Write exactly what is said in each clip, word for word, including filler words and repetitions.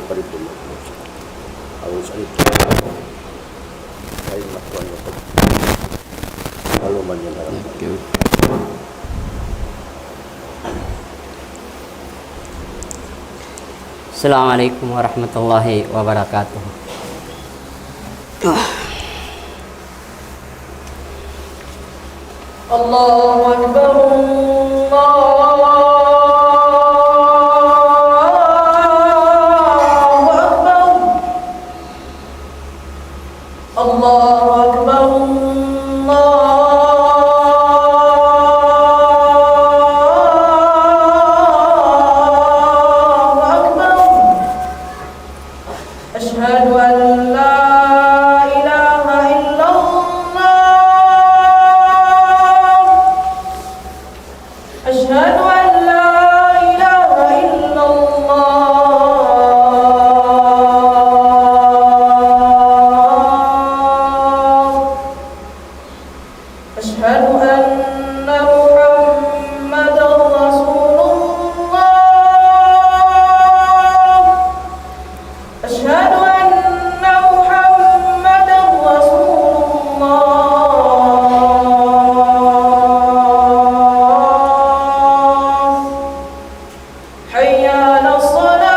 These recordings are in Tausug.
Alif lam. Alif lam. Ay, makuha niya po. Maluman niya na lang. Okay. السلام عليكم ورحمة الله وبركاته. الله أكبر، الله أكبر، الله أكبر، الله أكبر. أشهد أن لا إله إلا الله. أشهد أن لا إله إلا الله. أشهد أن محمدا رسول الله. أشهد أن محمدا رسول الله. حي على الصلاة.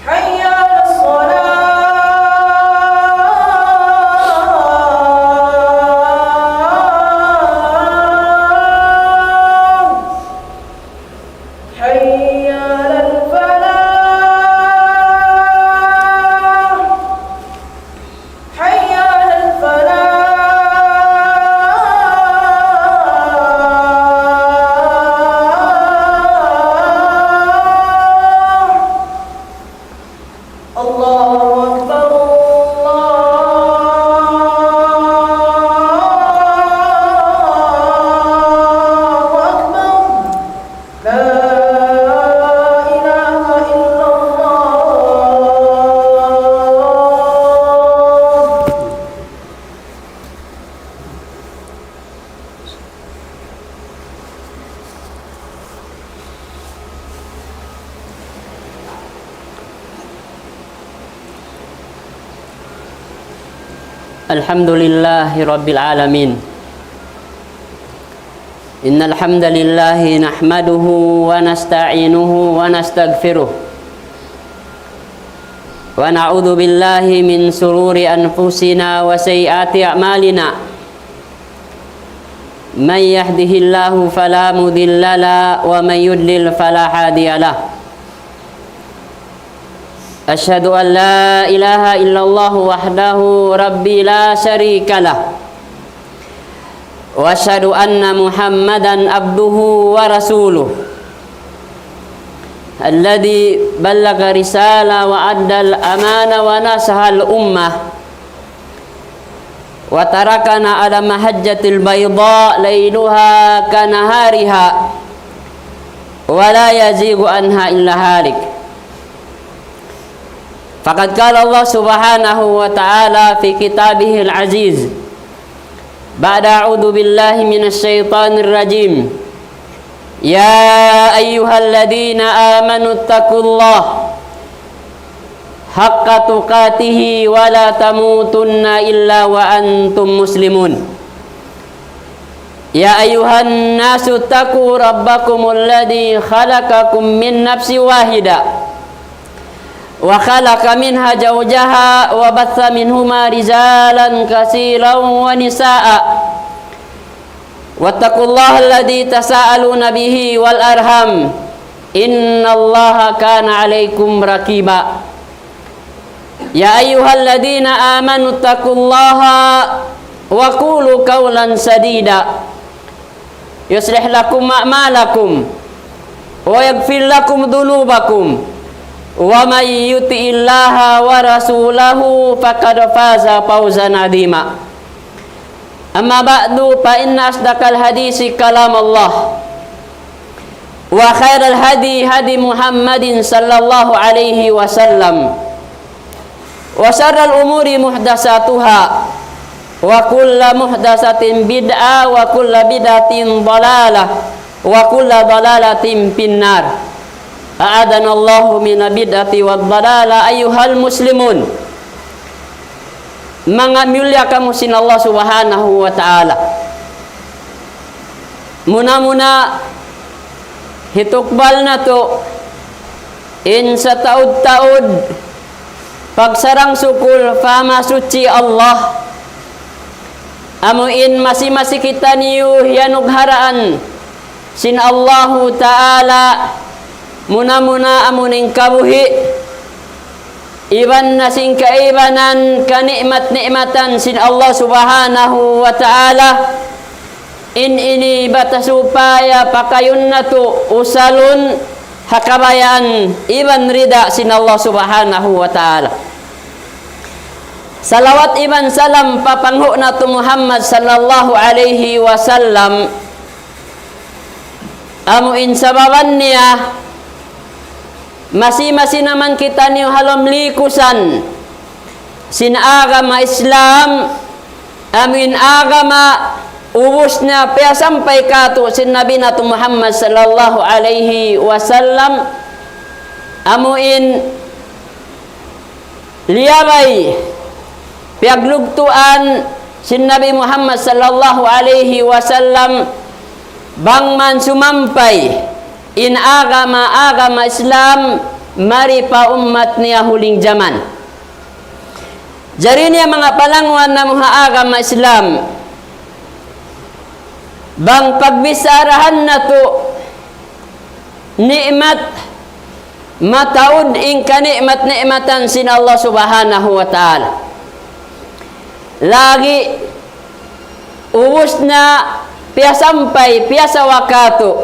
حي على الصلاة. حي على الفلاح. حي على الفلاح. الله أكبر، الله أكبر. لا إله إلا الله. الحمد لله رب العالمين. إن الحمد لله نحمده ونستعينه ونستغفره، ونعوذ بالله من شرور أنفسنا وسيئات أعمالنا. من يهده الله فلا مضل له، ومن يضلل فلا هادي له. أشهد أن لا إله إلا الله وحده ربي لا شريك له، وأشهد أن محمدا عبده ورسوله، الذي بلغ الرسالة وأدى الأمانة ونصح الأمة، وتركنا على المحجة البيضاء ليلها كنهارها، ولا يزيغ عنها إلا هالك. فقد قال الله سبحانه وتعالى في كتابه العزيز، بعد أعوذ بالله من الشيطان الرجيم، يا أيها الذين آمنوا اتقوا الله حق تقاته ولا تموتن إلا وأنتم مسلمون. يا أيها الناس اتقوا ربكم الذي خلقكم من نفس واحدة وخلق منها زوجها وبث منهما رجالا كثيرا ونساء، واتقوا الله الذي تساءلون به والأرحام، إن الله كان عليكم رقيبا. يا أيها الذين آمنوا اتقوا الله وقولوا قولا سديدا، يصلح لكم أعمالكم ويغفر لكم ذنوبكم، ومن يطع الله ورسوله فقد فاز فوزا عظيما. أما بعد، فإن أصدق الحديث كلام الله، وخير الهدي هدي محمد صلى الله عليه وسلم، وشر الأمور محدثاتها، وكل محدثة بدعة، وكل بدعة ضلالة، وكل ضلالة في النار. أعاذنا الله من البدعة والضلالة. أيها المسلمون, manga miyulliya kamu sin Allah Subhanahu wa Ta'ala. Muna-muna, hitukbal natu' in sataud-taud pagsarang-sukul pa Mahasuchi Allah, amu in masi-masi kitaniyu hiyanugharaan sin Allahu Ta'ala, muna-muna amu in kabuhi', iban na sin kaibanan kani'mat-ni'matan sin Allah Subhanahu wa Ta'ala, in ini bat supaya pakayun natu' usalun ha kabayaan iban rida sin Allah Subhanahu wa Ta'ala. Salawat iban salam pa panghu' natu' Muhammad sallallahu alayhi wasallam, amu in sababan niya, masi-masi na man kitaniyu ha lawm likusan sin agama Islam, amu in agama ubus na piyasampay kātu' sin Nabi natu' Muhammad sallallahu alayhi wasallam, amu in liyabay piyaglugtuan sin Nabi Muhammad sallallahu alayhi wasallam, bang man sumampay in agama, agama Islam, mari pa ummat niya huling jaman. Jari niya manga palanguwan namu' ha agama Islam, bang pagbissarahan natu' ni'mat, mataud in kani'mat-ni'matan sin Allah Subhanahu wa Ta'ala. Lagi' ubus na piyasampay, piyasawa kātu'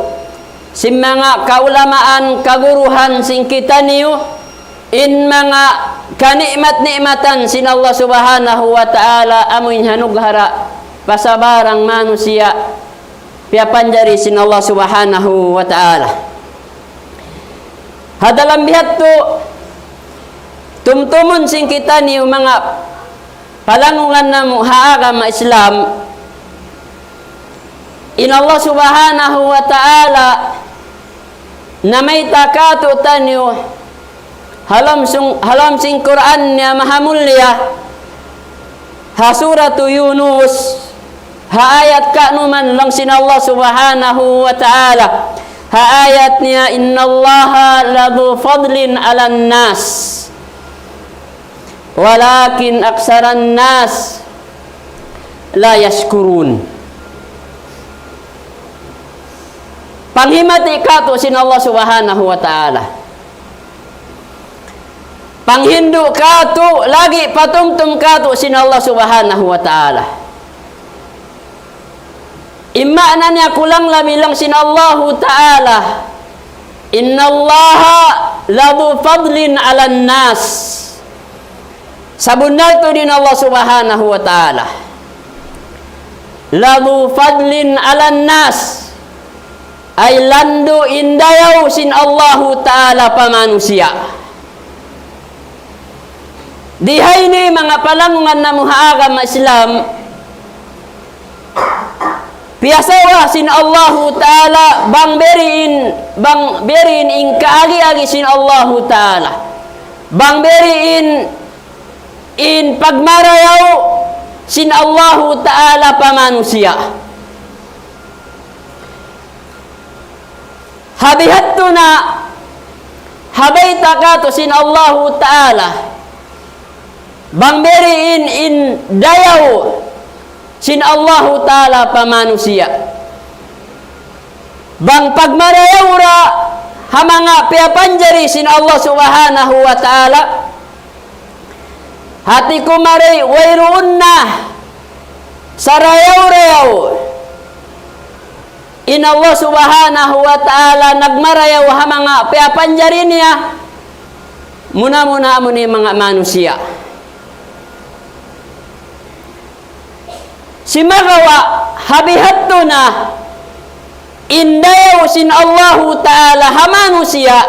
sin manga kaulamaan, kaguruhan sin kitaniyu, in manga kani'mat-ni'matan sin Allah Subhanahu wa Ta'ala, amu in hanughara' pa sabarang manusiya' piyapanjari sin Allah Subhanahu wa Ta'ala. Ha dalam biya' hādtu, tumtumun sin kitaniyu manga palanguwan namu' ha agama Islam, in Allah Subhanahu wa Ta'ala namayta' kātu'niyu ha lawm sung-, ha lawm sin Qur'an niya mahamulliya, ha Suratu Yunus, ha ayat kanuman laung sin Allah Subhanahu wa Ta'ala, ha ayat niya, إن الله لذو فضل على الناس ولكن أكثر الناس لا يشكرون. Panghimati kātu' sin Allah Subhanahu wa Ta'ala. Panghindu' kātu', lagi' patumtum kātu' sin Allah Subhanahu wa Ta'ala. In maana niya kulang labi laung sin Allahu Ta'ala, إن الله لذو فضل على الناس. Sabunnal tuud in Allah Subhanahu wa Ta'ala, لذو فضل على الناس, ay landu' in dayaw sin Allahu Ta'ala pa manusiya'. Di ha ini manga palanguwan namu' ha agama Islam, piyasawa sin Allahu Ta'ala, bang biyadiin, bang biyadiin in kaagi-agi sin Allahu Ta'ala, bang biyadiin in pagmarayaw sin Allahu Ta'ala pa manusiya'. Ha biya' hādtu na, ha bayta' kātu' sin Allahu Ta'ala, bang biyadiin in dayaw sin Allahu Ta'ala pa manusiya'. Bang pagmarayaw da ha manga piyapanjari sin Allah Subhanahu wa Ta'ala, hati ku mari wayruun na sarayaw-rayaw in Allah Subhanahu wa Ta'ala nagmarayaw ha manga piyapanjari niya, muna-muna amu in manga manusiya'. Sumagawa', ha biya' hādtu na in dayaw sin Allahu Ta'ala ha manusiya',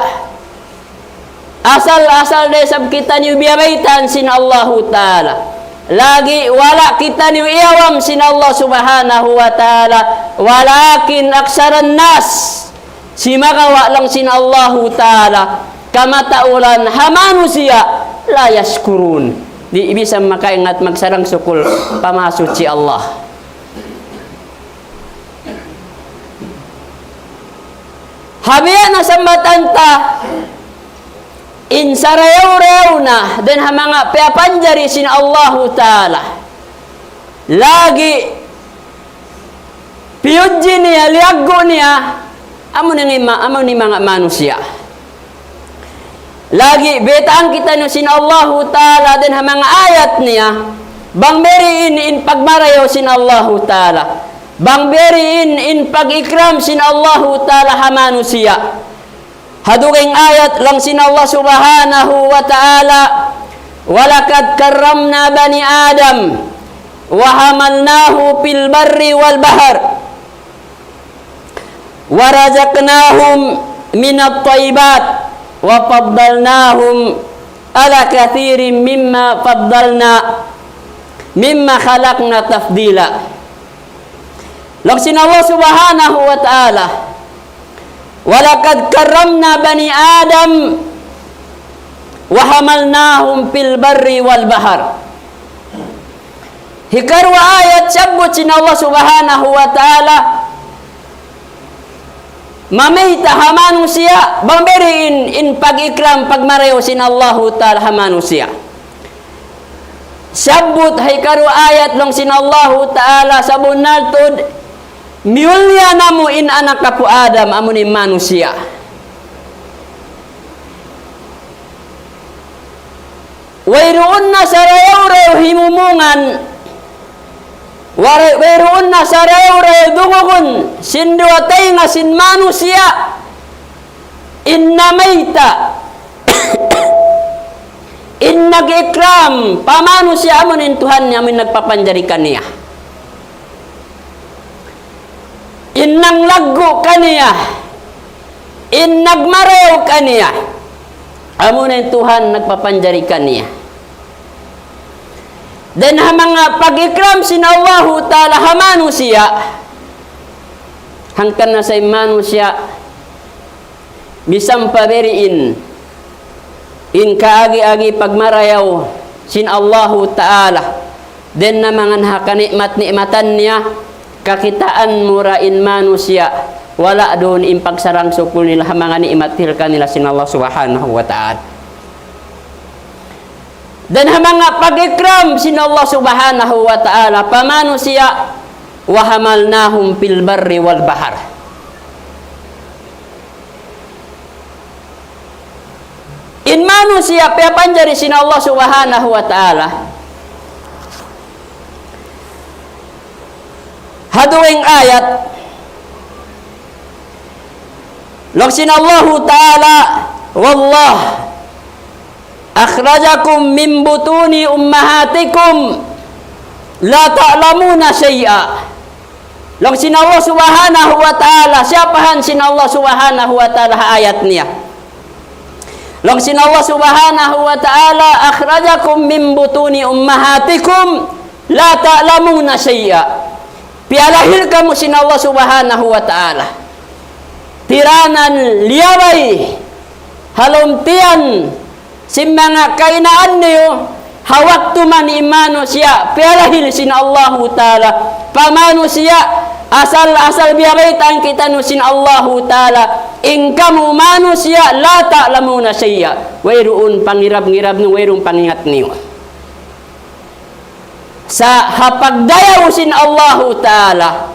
asal-asal da isab kitaniyu biyabaytaan sin Allahu Ta'ala. Lagi' wala' kitaniyu iyawam sin Allah Subhanahu wa Ta'ala, ولكن أكثر الناس, simagawa' laung sin Allahu Ta'ala, kamatauran ha manusiya', لا يشكرون. Di' bisan makaingat magsarang-sukul pa Mahasuchi Allah. Ha biya' na sambatan ta, in sarayaw-rayaw na, dayn ha manga piyapanjari sin Allahu Ta'ala. Lagi' piyudji niya, liyaggu' niya, amu na in ma-, amu in manga manusiya'. Lagi' baytaan kitaniyu sin Allahu Ta'ala dayn ha manga ayat niya, bang biyadiin in pagmarayaw sin Allahu Ta'ala. Bang biyadiin in pag-ikram sin Allahu Ta'ala ha manusiya'. Ha dugaing ayat laung sin Allah Subhanahu wa Ta'ala, ولقد كرمنا بني آدم وحملناهم في البر والبحر ورزقناهم من الطيبات وفضلناهم على كثير ممن فضلنا ممن خلقنا تفضيلا. Laung sin Allah Subhanahu wa Ta'ala, ولقد كرمنا بني آدم وحملناهم في البر والبحر. Hikaruwa ayat siyabbut sin Allah Subhanahu wa Ta'ala, mamayta' ha manusiya', bang biyadiin in pag-ikram, pagmarayaw sin Allahu Ta'ala ha manusiya'. Siyabbut ha hikaruwa ayat laung sin Allahu Ta'ala, sabunnal tuud, miyulliya namu' in anak apu' Adam, amu in manusiya'. Wayruun na sarayaw-rayaw himumungan, wari-, wayruun na sarayaw-rayaw dungugun, sin duwa taynga sin manusiya', in namayta', in nag-ikram pa manusiya', amu in Tuhan niya, amu in nagpapanjari kaniya. In nanglaggu' kaniya, in nagmarayaw kaniya, amu na in Tuhan nagpapanjari kaniya. Dayn ha manga pag-ikram sin Allahu Ta'ala ha manusiya', hangkan na sa in manusiya', misan pa biyadiin in kaagi-agi pagmarayaw sin Allahu Ta'ala, dayn ha manga kani'mat-ni'matan niya, kakitaan mu ra in manusiya', wala' duun in pagsarang-sukul nila ha manga ni'mat dihil kanila sin Allah Subhanahu wa Ta'ala. Dayn ha manga pag-ikram sin Allah Subhanahu wa Ta'ala pa manusiya', وحملناهم في البر والبحر. In manusiya' piyapanjari sin Allah Subhanahu wa Ta'ala. Ha duwing ayat, laung sin Allahu Ta'ala, والله أخرجكم من بطون أمهاتكم لا تعلمون شيئا. Laung sin Allah Subhanahu wa Ta'ala, siyapahan sin Allah Subhanahu wa Ta'ala ha ayat niya. Laung sin Allah Subhanahu wa Ta'ala, أخرجكم من بطون أمهاتكم لا تعلمون شيئا. Piyalahil kamu sin Allah Subhanahu wa Ta'ala. Tiranan liyabay ha lawm tiyan sin manga kainaan niyu, ha waktu man in manusiya' piyalahil sin Allahu Ta'ala pa manusiya', asal, asal biyabaytaan kitaniyu sin Allahu Ta'ala, in kamu manusiya' لا تعلمون شيئا, wayruun pangirab-ngirab niyu, wayruun pangingat niyu. Sa' ha pagdayaw sin Allahu Ta'ala,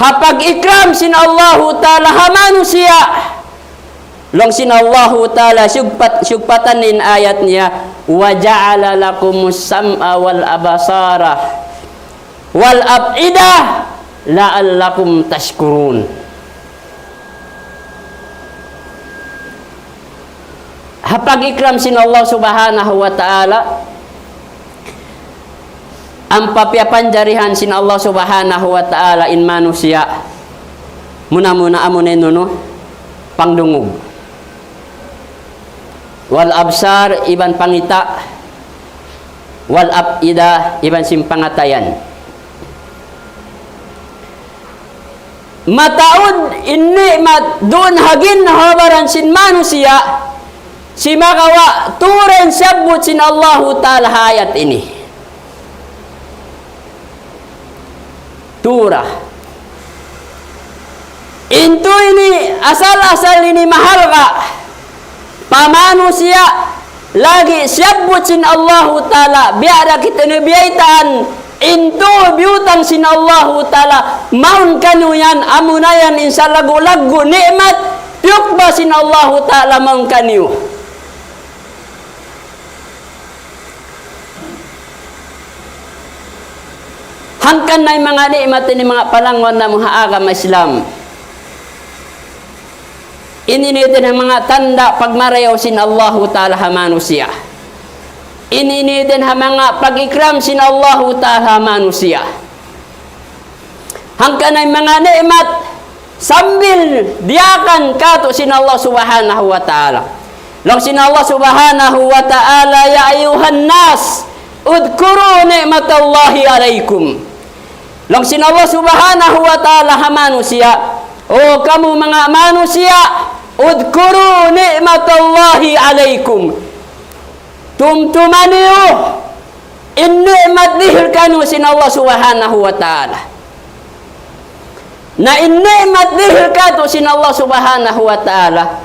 ha pag-ikram sin Allahu Ta'ala ha manusiya', laung sin Allahu Ta'ala, siyugpat-, siyugpatan in ayat niya, وجعل لكم السمع والأبصار والأفئدة لعلكم تشكرون. Ha pag-ikram sin Allah Subhanahu wa Ta'ala, ampa piyapanjarihan sin Allah Subhanahu wa Ta'ala in manusiya', muna-muna amu na in unu, pangdungug. والأبصار, iban pangita'. والأفئدة, iban sin pangatayan. Mataud in ni'mat duun ha ginhawa-baran sin manusiya', simagawa' tuud in siyabbut sin Allahu Ta'ala ha ayat ini. Tuud. In tuud ini asal-asal ini mahalga' pa manusiya', lagi' siyabbut sin Allahu Ta'ala, biya' da kitaniyu biyaytaan, in tuud biyutang sin Allahu Ta'ala, mawn kaniyu yan, amuna yan in salaggu'-laggu' ni'mat, piyukba sin Allahu Ta'ala mawn kaniyu. Hangkan na in manga ni'mat ini, manga palangwan namu' ha agama Islam. Ini in ha manga tanda' pagmarayaw sin Allahu Ta'ala ha manusiya'. Ini in ha manga pag-ikram sin Allahu Ta'ala ha manusiya'. Hangkan na in manga ni'mat sambil diyaak katu' sin Allah Subhanahu wa Ta'ala. Laung sin Allah Subhanahu wa Ta'ala, يا أيها الناس اذكروا نعمة الله عليكم. Laung sin Allah Subhanahu wa Ta'ala ha manusiya', "O kamu manga manusiya', اذكروا نعمة الله عليكم." Tumtuma niyu in ni'mat dihil kaniyu sin Allah Subhanahu wa Ta'ala. Na in ni'mat dihil katu' sin Allah Subhanahu wa Ta'ala,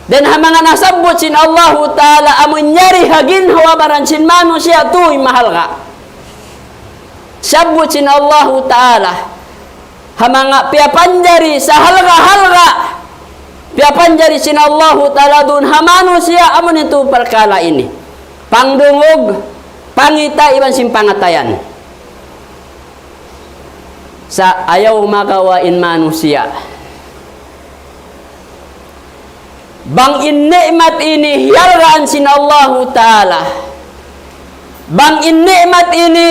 dayn ha manga nasabbut sin Allahu Ta'ala, amun yari ha ginhawa-baran sin manusiya' tuud mahalga'. Sabbut sin Allahu Ta'ala ha manga piyapanjari sahalga'-halga', piyapanjari sin Allahu Ta'ala duun ha manusiya', amun in tū parkala' ini: pangdungug, pangita', iban sin pangatayan. Sa' ayaw magawa' in manusiya', bang in ni'mat ini hiyalgaan sin Allahu Ta'ala, bang in ni'mat ini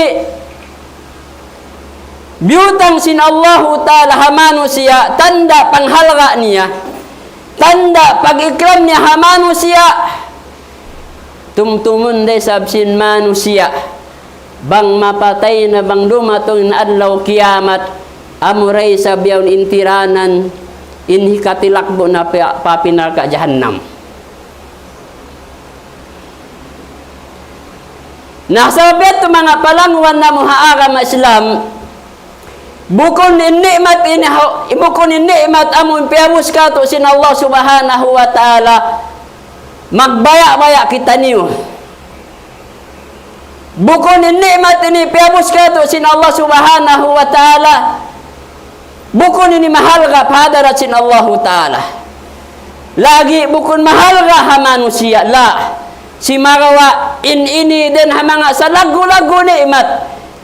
biyutang sin Allahu Ta'ala ha manusiya', tanda' panghalga' niya, tanda' pag-ikram niya ha manusiya', tumtumun da isab sin manusiya', bang mapatay na, bang dumatung in adlaw kiyamat, amura isab yaun in tiranan, in hikatilakbu' na pa, pa api narka' jahannam. Na sabab yadtu, manga palangwan namu' ha agama Islam, bukun in ni'mat ini ha-, bukun in ni'mat amun piyabus katu' sin Allah Subhanahu wa Ta'ala, magbaya'-baya' kitaniyu. Bukun in ni'mat ini piyabus katu' sin Allah Subhanahu wa Ta'ala, bukun ini mahalga' pa hadarat sin Allahu Ta'ala. Lagi' bukun mahalga' ha manusiya', la. Simagawa' in ini dayn ha manga salaggu'-laggu' ni'mat.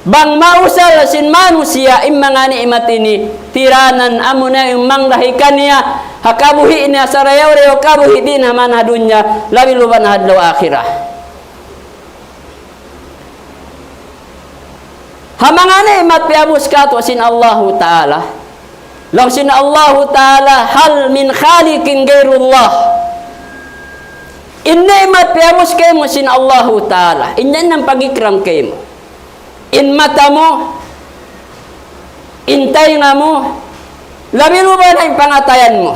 Bang mausal sin manusiya' in manga ni'mat ini, tiranan amuna in mangdahi kaniya ha kabuhi' niya sarayaw-rayaw kabuhi' di na man ha dunya, labi luba na ha adlaw akhirat. Ha manga ni'mat piyabus katu' sin Allahu Ta'ala. Laung sin Allahu Ta'ala, "هل من خالق غير الله." In ni'mat piyabus kaymu sin Allahu Ta'ala. In yan in pag-ikram kaymu. In mata mu, in taynga mu, labi luba na in pangatayan mu.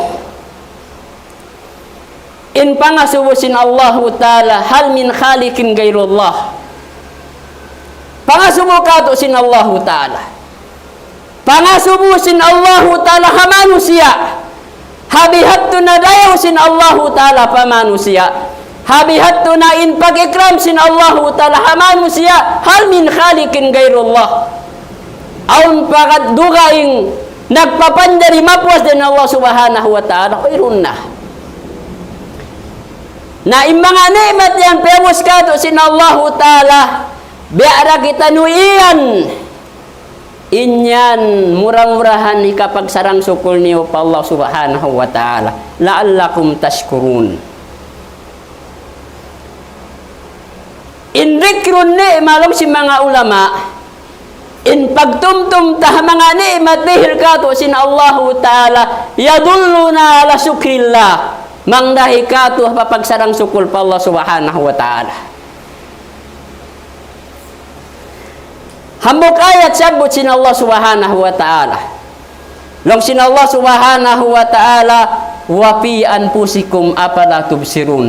In pangasubu sin Allahu Ta'ala, "هل من خالق غير الله." Pangasubu katu' sin Allahu Ta'ala. Pangasubu sin Allahu Ta'ala ha manusiya'. Ha bihadtu na dayaw sin Allahu Ta'ala pa manusiya'. Ha bihadtu na in pag-ikram sin Allahu Ta'ala ha manusiya'. "هل من خالق غير الله." Awn pa dugaing nagpapanjari mapuas dayn Allah Subhanahu wa Ta'ala, wayruun na. Na in manga ni'mat yan piyabus katu' sin Allahu Ta'ala, biya' da kitaniyu yan. In yan mura-murahan hikapagsarang-sukul niyu pa Allah Subhanahu wa Ta'ala. لعلكم تشكرون. In dhikrun ni'mah, laung sin manga ulama, in pagtumtum ta ha manga ni'mat dihil katu' sin Allahu Ta'ala, يدلنا على شكر الله. Mangdahi katu' ha pagsarang-sukul pa Allah Subhanahu wa Ta'ala. Hambuuk ayat siyabbut sin Allah Subhanahu wa Ta'ala. Laung sin Allah Subhanahu wa Ta'ala, وفي أنفسكم أفلا تبصرون.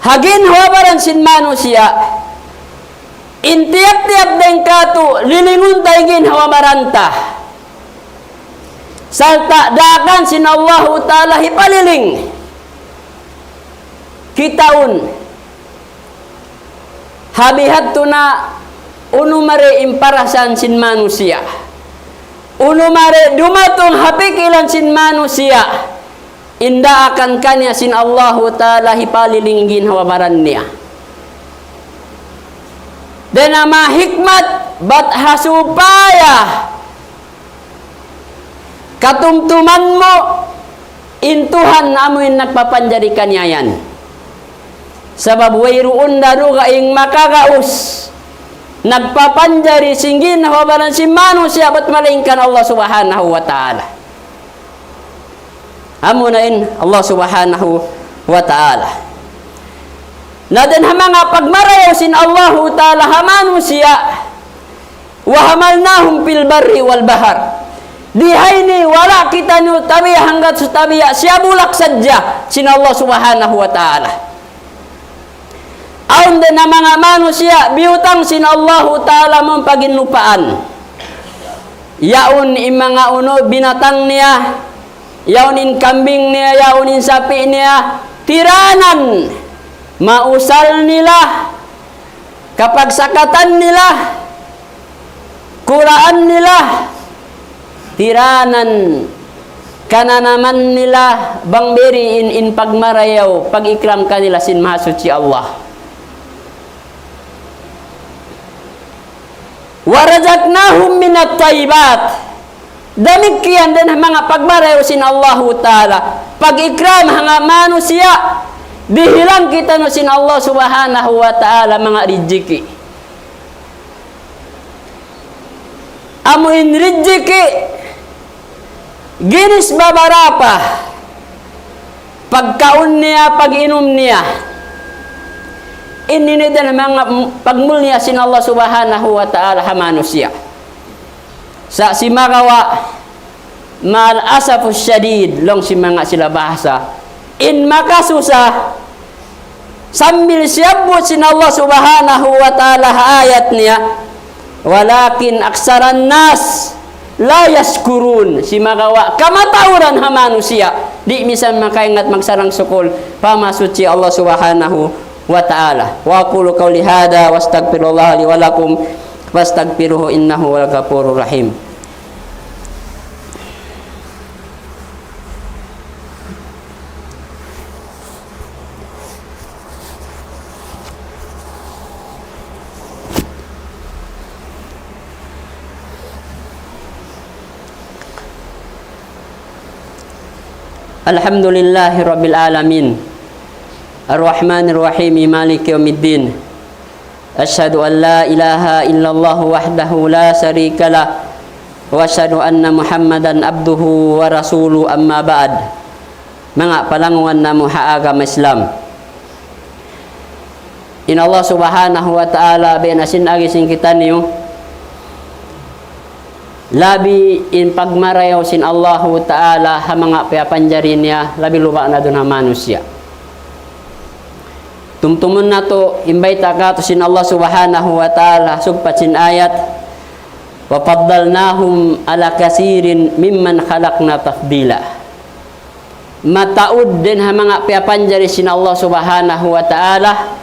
Ha ginhawa-baran sin manusiya', in tiyap-tiyap dayn kātu', lilingun ta in ginhawa-baran ta. Sarta' daakan sin Allahu Ta'ala hipaliling. Kitaun. Ha bihadtu na unu mari in parasaan sin manusiya'. Unu mari dumatung ha pikilan sin manusiya'. In daakan kaniya sin Allahu Ta'ala hipaliling ginhawa-baran niya. Dayn ha manga hikmat bat ha supaya katumtuman mu in Tuhan amu in nagpapanjari kaniya yan. Sabab wayruun darugaing makagaus nagpapanjari sin ginhawa-baran sin manusiya' bat malaingkan Allah Subhanahu wa Ta'ala. Amuna in Allah Subhanahu wa Ta'ala. Na dayn ha manga pagmarayaw sin Allahu Ta'ala ha manusiya', وحملناهم في البر والبحر. Di ha ini wala' kitaniyu tabiya' hangkan tabiya' siya bulak sadja sin Allah Subhanahu wa Ta'ala. Awn dayn ha manga manusiya' biyutang sin Allahu Ta'ala amun pag'in lupaan. Yaun in manga unu binatang niya, yaun in kambing niya, yaun in sapi' niya, tiranan, mausal nila, kapagsakatan nila, kuraan nila, tiranan, kananaman nila, bang biyadiin in pagmarayaw, pag-ikram kanila sin Mahasuchi Allah. ورزقناهم من الطيبات. Damikkiyan dayn ha manga pagmarayaw sin Allahu Ta'ala, pag-ikram ha manga manusiya', dihilan kitaniyu sin Allah Subhanahu wa Ta'ala manga rijiki'. Amu in rijiki', ginis babarapa, pagkaun niya, pag-inum niya. Ini na dayn ha manga pagmulliya sin Allah Subhanahu wa Ta'ala ha manusiya'. Sa' simagawa', مع الأسف الشديد, laung sin manga sila bahasa, in makasusa, sambil siyabbut sin Allah Subhanahu wa Ta'ala ha ayat niya, ولكن أكثر الناس لا يشكرون. Simagawa' kamatauran ha manusiya', di' minsan makaingat magsarang-sukul pa Mahasuchi Allah Subhanahu wa Ta'ala. وأقول قولي هذا وأستغفر الله لي ولكم فاستغفروه إنه هو الغفور الرحيم. الحمد لله رب العالمين. الرحمن الرحيم. مالك يوم الدين. أشهد أن لا إله إلا الله وحده لا شريك له، وأشهد أن محمدا عبده ورسوله، أما بعد. Manga palanguwan namu' ha agama Islam. In Allah Subhanahu wa Ta'ala, biya' na sin agi sin kitaniyu, labi in pagmarayaw sin Allahu Ta'ala ha manga piyapanjari niya, labi luba' na duun ha manusiya'. Tumtumun natu', in bayta' kātu' sin Allah Subhanahu wa Ta'ala, sugpat sin ayat, وفضلناهم على كثير ممن خلقنا تفضيلا. Mataud dayn ha manga piyapanjari sin Allah Subhanahu wa Ta'ala,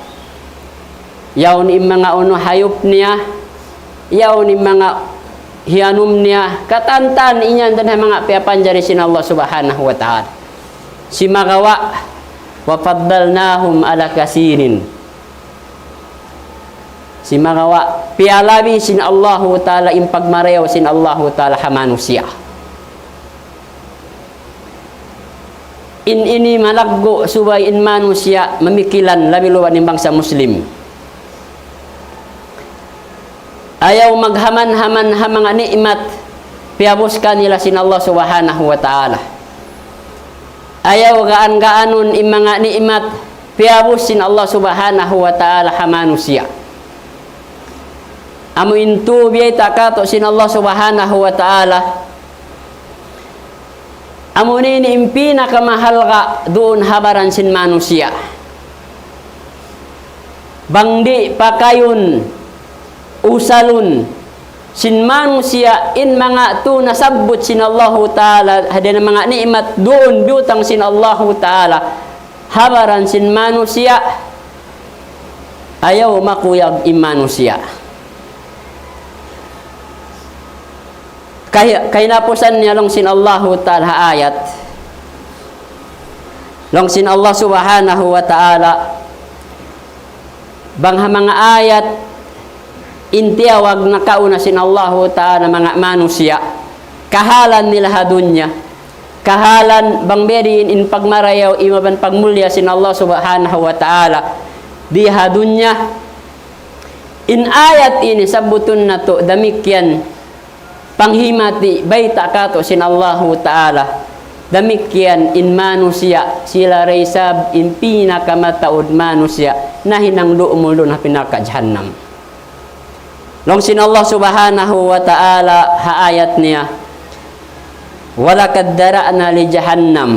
yaun in manga unu hayup niya, yaun in manga hiyanum niya, katantan in yan dayn ha manga piyapanjari sin Allah Subhanahu wa Ta'ala. Simagawa', وفضلناهم على كثير. Simagawa', piyalabi sin Allahu Ta'ala, in pagmarayaw sin Allahu Ta'ala ha manusiya'. In ini malaggu' subay in manusiya' mamikilan labi luba' in bangsa Muslim. Ayaw maghaman-haman ha manga ni'mat piyabus kanila sin Allah Subhanahu wa Ta'ala. Ayaw gaan-gaanun in manga ni'mat piyabus sin Allah Subhanahu wa Ta'ala ha manusiya'. Amu in tū biyayta' kātu' sin Allah Subhanahu wa Ta'ala, amu ini in pinakamahalga' duun ha baran sin manusiya'. Bang di' pakayun, usalun sin manusiya' in manga tū nasabbut sin Allahu Ta'ala, ha dayn ha manga ni'mat duun biyutang sin Allahu Ta'ala ha baran sin manusiya', ayaw makuyag in manusiya'. Kay-, kahinapusan niya laung sin Allahu Ta'ala ha ayat. Laung sin Allah Subhanahu wa Ta'ala, bang ha manga ayat in tiyawag nakauna sin Allahu Ta'ala manga manusiya', kahalan nila ha dunya, kahalan bang biyadiin in pagmarayaw iban pagmulliya sin Allah Subhanahu wa Ta'ala di ha dunya. In ayat ini sabbutun natu' damikkiyan panghimati bayta' kātu' sin Allahu Ta'ala. Damikkiyan in manusiya', sila da isab in pinakamataud manusiya', nahinang duumul duun ha api narka' jahannam. Laung sin Allah Subhanahu wa Ta'ala ha ayat niya, وَلَقَدْ ذَرَأْنَا لِجَهَنَّمَ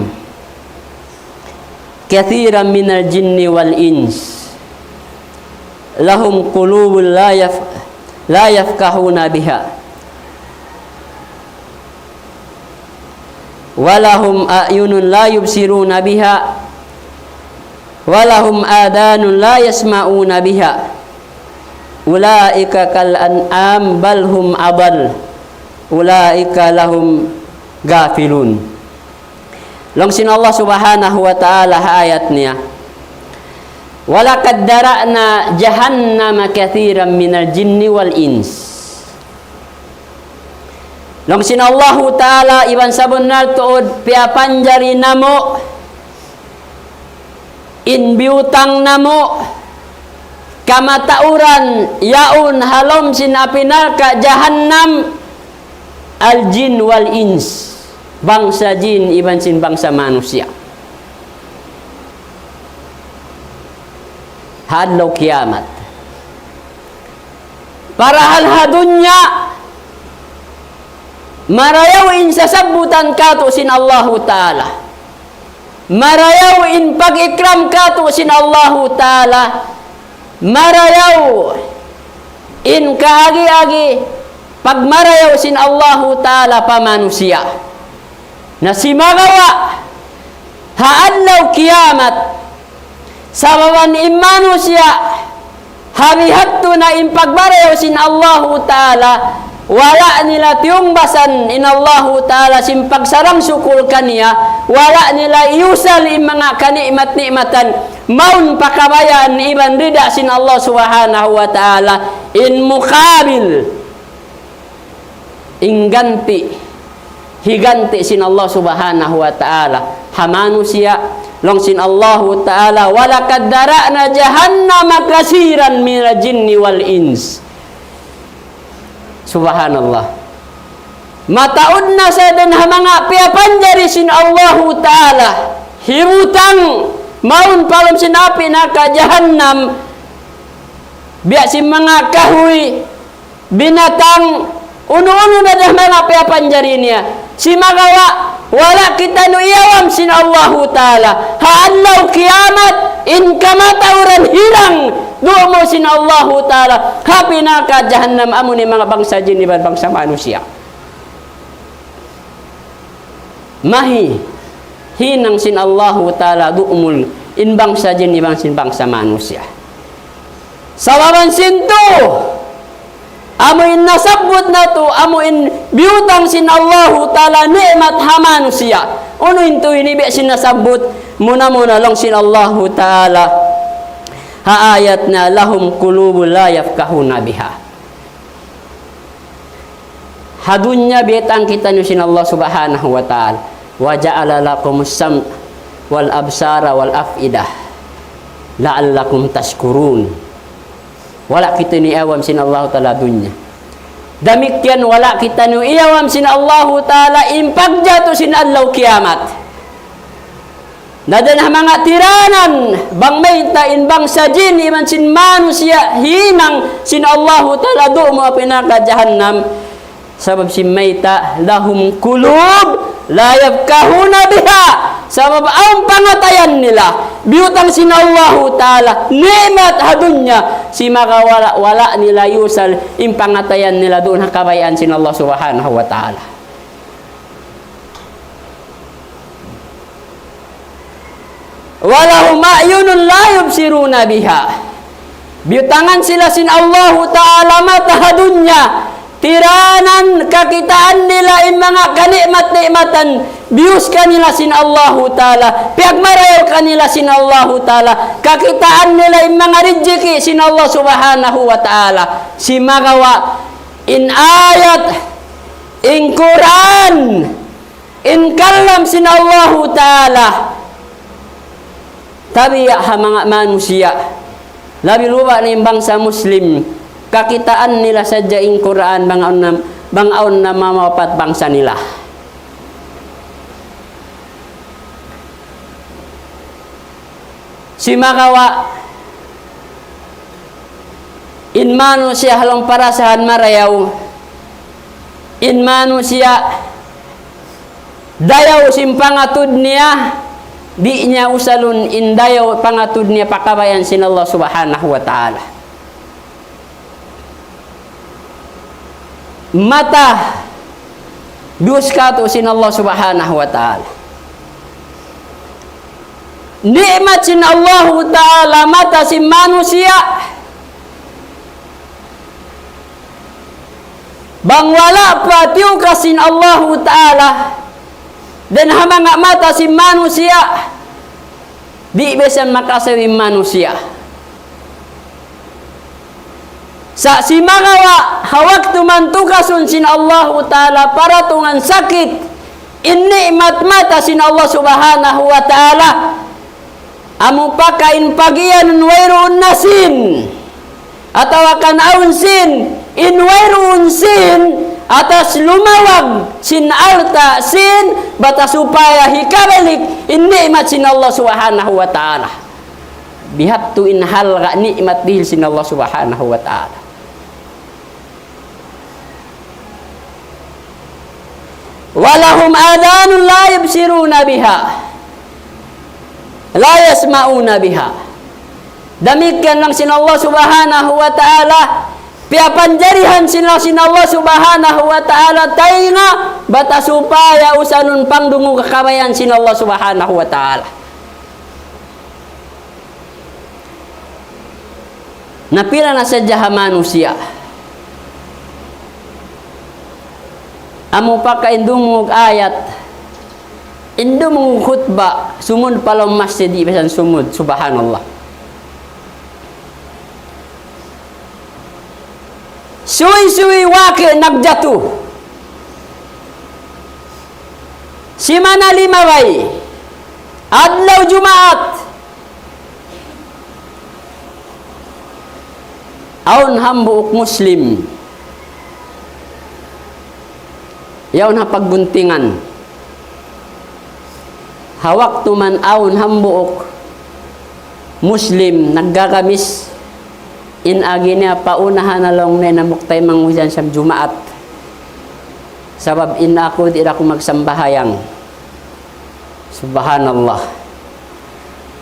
كَثِيرًا مِنَ الْجِنِّ وَالْإِنسِ لَهُمْ قُلُوبٌ لَا يَفْ-، لَا يَفْقَهُونَ بِهَا وَلَهُمْ أَعْيُنٌ لَا يُبْصِرُونَ بِهَا وَلَهُمْ آذَانٌ لَا يَسْمَعُونَ بِهَا أُولَٰئِكَ كَالْأَنْعَامِ بَلْ هُمْ أَضَلُّ أُولَٰئِكَ هُمْ الْغَافِلُونَ. Laung sin Allah Subhanahu wa Ta'ala ha ayat niya, وَلَقَدْ ذَرَأْنَا لِجَهَنَّمَ كَثِيرًا مِنَ الْجِنِّ وَالْإِنسِ. Laung sin Allahu Ta'ala, iban sabunnal tuud piyapanjari namu' in biyutang namu' kamatauran yaun ha lawm sin api narka' jahannam, al-jinn wal-ins, bangsa jin iban sin bangsa manusiya'. Ha adlaw kiyamat. Parahal ha dunya, marayaw in sasabbutan kātu' sin Allahu Ta'ala. Marayaw in pag-ikram kātu' sin Allahu Ta'ala. Marayaw in kaagi-agi pagmarayaw sin Allahu Ta'ala pa manusiya'. Na simagawa' ha adlaw kiyamat, sabab in manusiya' ha bihadtu na in pagmarayaw sin Allahu Ta'ala, wala' nila tiyungbasan in Allahu Ta'ala sin pagsarang-sukul kaniya, wala' nila iyusal in manga kani'mat-ni'matan, mawn pa kabayaan iban rida sin Allah Subhanahu wa Ta'ala, in mukabil, in ganti', higanti' sin Allah Subhanahu wa Ta'ala ha manusiya', laung sin Allahu Ta'ala, وَلَقَدْ ذَرَأْنَا لِجَهَنَّمَ كَثِيرًا مِنَ الْجِنِّ وَالْإِنسِ. Subhanallah. Mataud na sa dayn ha manga piyapanjari sin Allahu Ta'ala, hibutang mawn pa lawm sin api narka' jahannam, biya' sin manga kahuy, binatang, unu-unu na da manga piyapanjari niya. Simagawa', wala' kitaniyu iyawam sin Allahu Ta'ala. Ha adlaw kiyamat, in kamatauran hirang, duumul sin Allahu Ta'ala ha api narka' jahannam, amu in manga bangsa jin iban bangsa manusiya'. Mahi, hinang sin Allahu Ta'ala duumul in bangsa jin iban sin bangsa manusiya'. Sabab sin tū, amu in nasabbut natu', amu in biyutang sin Allahu Ta'ala ni'mat ha manusiya'. Unu in tū ini biya' sin nasabbut, muna-muna laung sin Allahu Ta'ala ha ayat niya, لَهُمْ قُلُوبٌ لَا يَفْقَهُونَ بِهَا. Ha dunya biyaytaan kitaniyu sin Allah Subhanahu wa Ta'ala, وَجَعَلَ لَكُمُ السَّمْعَ وَالْأَبْصَارَ وَالْأَفْئِدَةَ لَعَلَّكُمْ تَشْكُرُونَ. Wala' kitaniyu iyawam sin Allahu Ta'ala dunya. Damikkiyan wala' kitaniyu iyawam sin Allahu Ta'ala in pagjatu sin adlaw kiyamat. Na dayn ha manga tiranan, bang mayta' in bangsa jin iban sin manusiya' hinang sin Allahu Ta'ala duun ha api narka' jahannam. Sabab sin mayta', لهم قلوب لا يفقهون بها. Sabab awn pangatayan nila, biyutang sin Allahu Ta'ala, ni'mat ha dunya, simagawa' wala' nila iyusal in pangatayan nila duun ha kabayaan sin Allah Subhanahu wa Ta'ala. ولهم أعين لا يبصرون بها. Biyutangan sila sin Allahu Ta'ala mata ha dunya, tiranan kakitaan nila in manga kani'mat-ni'matan, biyus kanila sin Allahu Ta'ala, piyagmarayaw kanila sin Allahu Ta'ala, kakitaan nila in manga rijiki sin Allah Subhanahu wa Ta'ala. Simagawa' in ayat, in Qur'an, in kalam sin Allahu Ta'ala, tabiya' ha manga manusiya', labi luba' na in bangsa Muslim, kakitaan nila sadja in Qur'an, bang awn na, bang awn na mamapat bangsa nila. Simagawa' in manusiya' ha lawm parasahan marayaw, in manusiya' dayaw sin pangatud niya, di' niya usalun in dayaw pangatud niya pa kabayaan sin Allah Subhanahu wa Ta'ala. Mata, biyus kātu' sin Allah Subhanahu wa Ta'ala. Ni'mat sin Allahu Ta'ala mata sin manusiya'. Bang wala' pa tiyukas sin Allahu Ta'ala dayn ha manga mata sin manusiya', di' bisan makasawi manusiya'. Sa' simagawa' ha waktu man tukasun sin Allahu Ta'ala paratungan sakit in ni'mat mata sin Allah Subhanahu wa Ta'ala, amu pa ka in pag-iyanun wayruun na sin, atawa kan awn sin, in wayruun sin, atas lumawag sin alta' sin, bat supaya hikabalik in ni'mat sin Allah Subhanahu wa Ta'ala. Bihadtu in halga' ni'mat dihil sin Allah Subhanahu wa Ta'ala. ولهم آذان لا يبصرون بها لا يسمعون بها. Damikkiyan laung sin Allah Subhanahu wa Ta'ala, piyapanjarihan sila sin Allah Subhanahu wa Ta'ala taynga, bat supaya usalun pangdungug ha kabayaan sin Allah Subhanahu wa Ta'ala. Na pila na sadja ha manusiya', amu pa ka in dumungug ayat, in dumungug khutba, sumud pa lawm masjid, di' bisan sumud, subhanallah. Suwi-suwi waki' nagjatu. Simana limabay, adlaw Jumaat, awn hambuuk Muslim yaun ha pagguntingan. Ha waktu man awn hambuuk Muslim naggagamis, in agi niya, paunahan na laung niya in hambuuk taymanghud yan siyam Jumaat. Sabab in aku di' da aku magsambahayang. Subhanallah.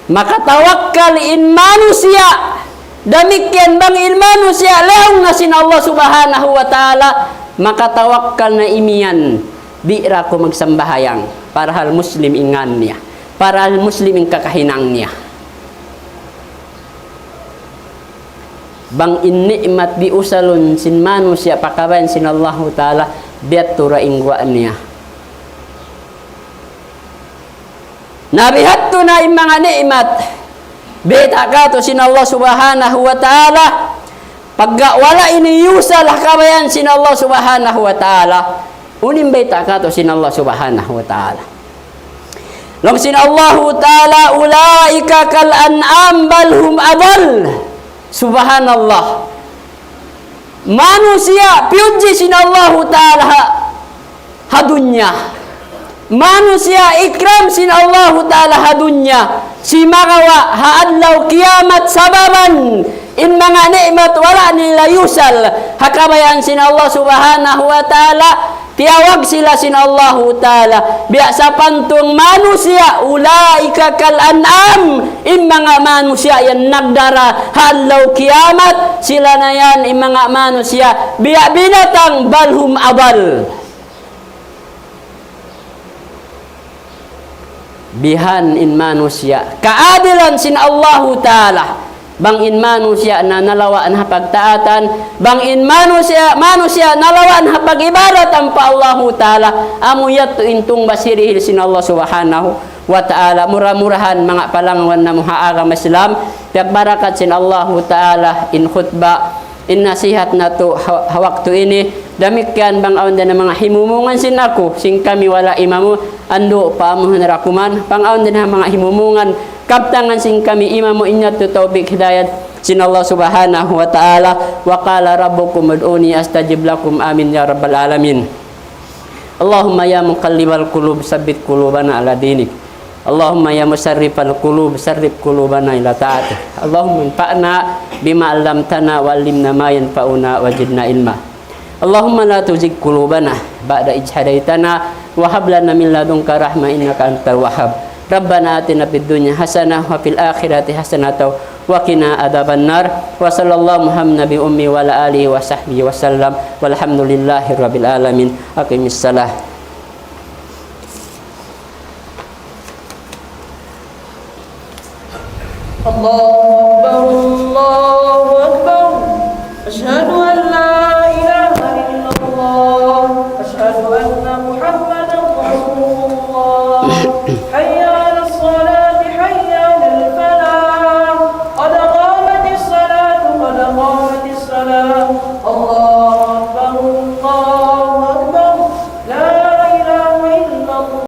Makatawakkal in manusiya'. Damikkiyan bang in manusiya' laung na sin Allah Subhanahu wa Ta'ala, makatawakkal na imiyan, di' da aku magsambahayang. Parahal Muslim in ngan niya. Parahal Muslim in kakahinang niya. Bang in ni'mat biyusalun sin manusiya' pa kabayaan sin Allahu Ta'ala, biyadtu da in guwa' niya. Na bihadtu na in manga ni'mat biyayta' kātu' sin Allah Subhanahu wa Ta'ala, pagga wala' ini iyusal ha kabayaan sin Allah Subhanahu wa Ta'ala, unu in bayta' kātu' sin Allah Subhanahu wa Ta'ala? Laung sin Allahu Ta'ala, أولئك كالأنعام بل هم أضل. Subhanallah. Manusiya', piyudji sin Allahu Ta'ala ha, ha dunya. manusiya' ikram sin Allahu Ta'ala ha dunya, simagawa' ha adlaw kiyamat sababan in manga ni'mat wala' nila yusal, ha kabayaan sin Allah Subhanahu wa Ta'ala, tiyawag sila sin Allahu Ta'ala, biya' sapantun manusiya', أولئك كالأنعام, in manga manusiya' yan nagdara ha adlaw kiyamat, sila na yan, in manga manusiya', biya' binatang, بل هم أضل. Bihan in manusiya'. Kaadilan sin Allahu Ta'ala. Bang in manusiya' na nalawa' na ha pagtaatan, bang in manusiya', manusiya' nalawa' na ha pag-ibadat ampa Allahu Ta'ala, amu yadtu in tungbas hirihil sin Allah Subhanahu wa Ta'ala. Mura-murahan manga palangwan namu' ha agama Islam, piyagbarakat sin Allahu Ta'ala in khutba, in nasihat natu' ha, ha waktu ini, damikkiyan bang awn da na manga himumungan sin aku, sin kami wala' imamu, andu' paamuhun ra kuman, bang awn da na manga himumungan, kabtangan sin kami imamu, in yadtu tawfik hidayat sin Allah Subhanahu wa Ta'ala, وقال ربكم ادعوني أستجب لكم. آمين يا رب العالمين. اللهم يا مقلب القلوب ثبت قلوبنا على دينك. اللهم يا مصرف القلوب صرف قلوبنا إلى طاعتك. اللهم انفعنا بما علمتنا وعلمنا ما ينفعنا وزدنا علما. اللهم لا تزغ قلوبنا بعد إذ هديتنا وهب لنا من لدنك رحمة إنك أنت الوهاب. ربنا آتنا في الدنيا حسنة وفي الآخرة حسنة وقنا عذاب النار. وصلى الله محمد النبي الأمي وعلى آله وصحبه وسلم. والحمد لله رب العالمين. أقم الصلاة. الله أكبر، الله أكبر. أشهد